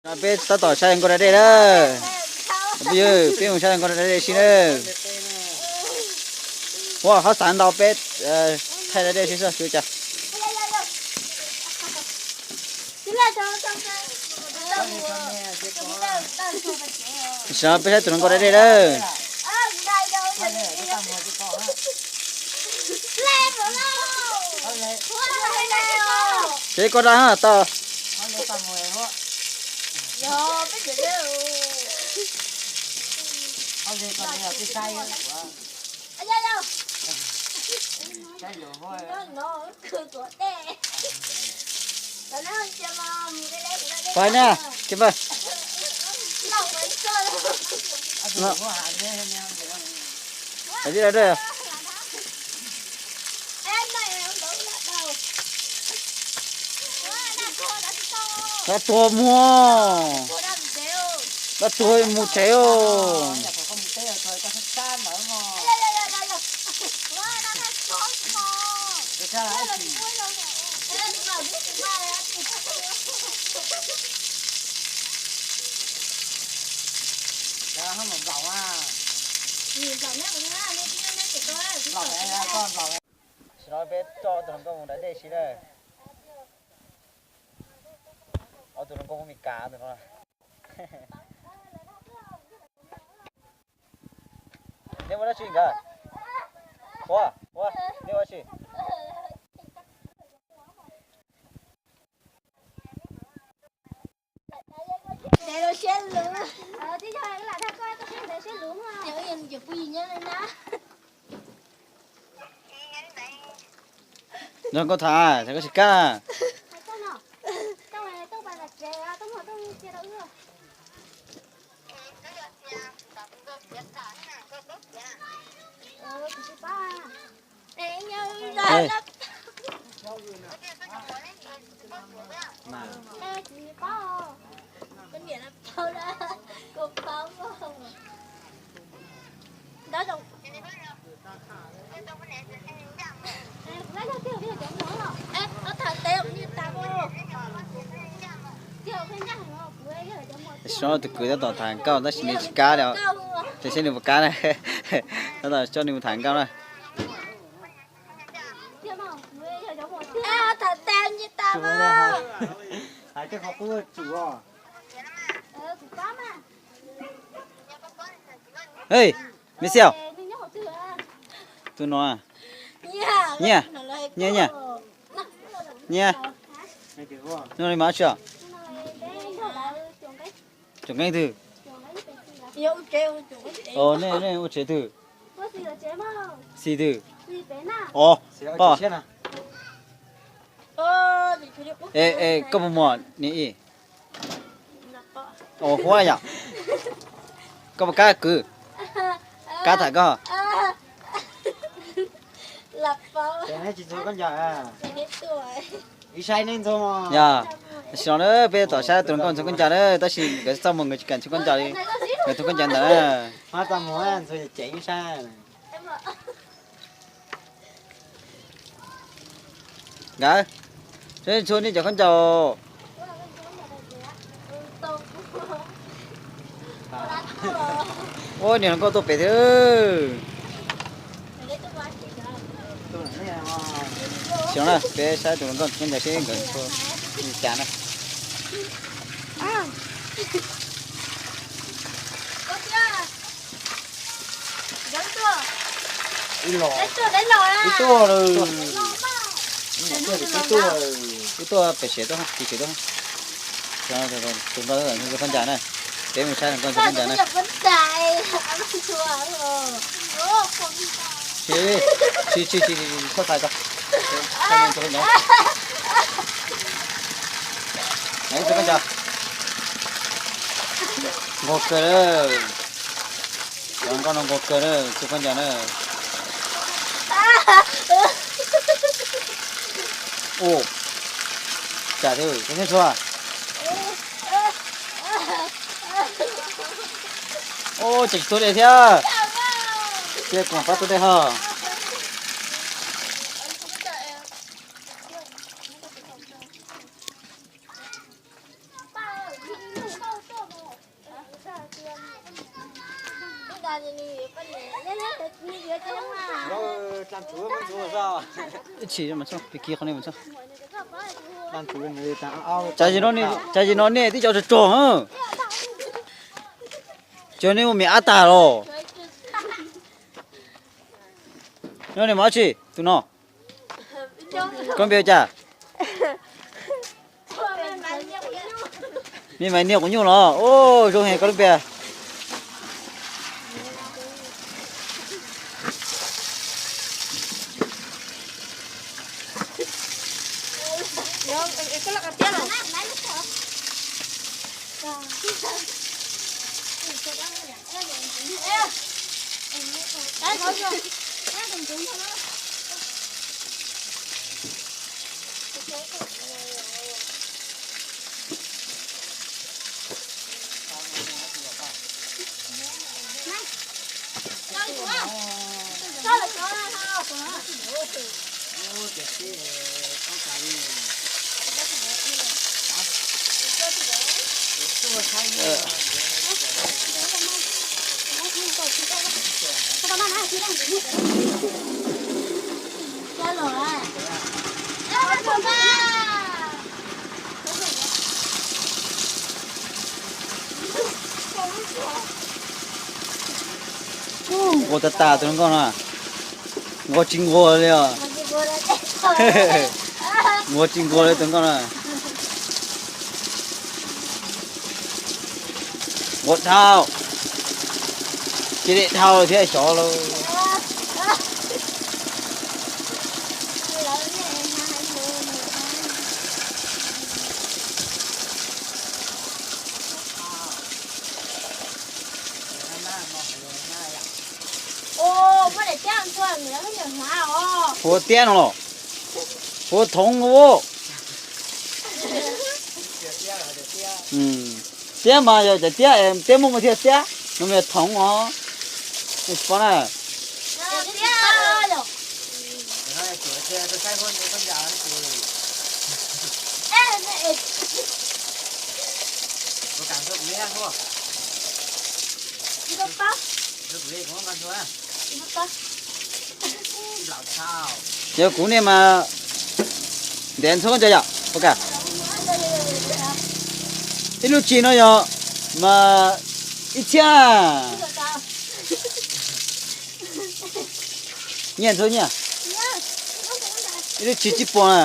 No peb tab tom saib nkauj da dej lawm. Peb mus saib nkauj da dej sib na. Ua qhov xav ntau peb thaij da dej sib xwb cas. Tam sim no peb saib tus hluas nkauj da dej lawm. Ces koj da tau. Pais na, ces pais. Dab tuag muag. Dab tuag mus tsev os. Tam sim no peb coj ob tug hluas nkauj mus da dej sib na. Ob tug hluas nkauj Meskas tus no. Neb ua dab tsi nkawd? Ua, ua, neb ua dab tsi? Nrog koj tham, koj tsis kam. Saib tus kwv tab tom tham nkauj tab sis nws tsis kam li, ces saib nws puas kam na. Tab tom coj nws mus tham nkauj na. Hais tej qhov qub tsum os. Hej, me xiaus, tus no, nyiaj, nyiaj, nyiaj, nyiaj, no li mas tsi, tsoom nqeeb twg? Nej ua tsev twg? Xis twg? Os, poj. Es koj puas muaj niam ib? Os, huab yom. Koj puas kam kwv? Kam tham koj. Yog, tam sim no na peb tom saib tus hluas nkauj ntxhua khaub ncaws na, tab sis nkawd txaj muag nkawd tsis kam ntxhua khaub ncaws li. Nkawd ntxhua khaub ncaws ntawd na. Nkawd, ntxhua nej cov khaub ncaws. Ua niag hluas nkauj tuaj pem thiab. Xyov na, peb saib tus hluas nkauj ntxhua khaub ncaws seb nkawd ntxhua li cas na. Ib los, ib tuaj lawm, ib tuaj, ib tuaj pem siav tuaj, pem siav tuaj. Tus nkauj ntxhua khaub ncaws na, peb mus saib tus nkauj ntxhua khaub ncaws na. Tsis, tsis, tsis, tsis txhob txhais ko. Ntxhua khaub ncaws, ntxhua khaub ncaws. Nquag kawg lawm. Cov nkauj no nquag kawg na, ntxhua khaub ncaws na. Ua cas thiab, tus thiab txhua. Ua cas tsis tuag dej thiab. Cia kuv mam pab tuaj dej ho. Tsis, cas zim no nej tib co tsog tsog, cas nej ua miam ab tag los. No nej mas dab tsi tus no? Koj lub npe ua cas? Me Maiv Niag Quv Nyuj los? Zoo heev koj lub npe. Nquag tag tas tus hluas nkauj no. Nquag tsis nquag li os. Nquag tsis nquag li tus nkauj no. Nquag dhau. Cia li dhau thiab xyov lauj. Huav tiab no los? Huav thoov ua. Tiab mas yog cov tiab, tiab muaj muaj thiaj tiab no mas yog thoov os. Paub na. Yog kuv niam mas ntev ntxhua cov yom, ua cas? Ib lub tsis no yog mas ib txhiab. Nyiaj ntxhua nyiaj. Ib lub tsis tsib puas na.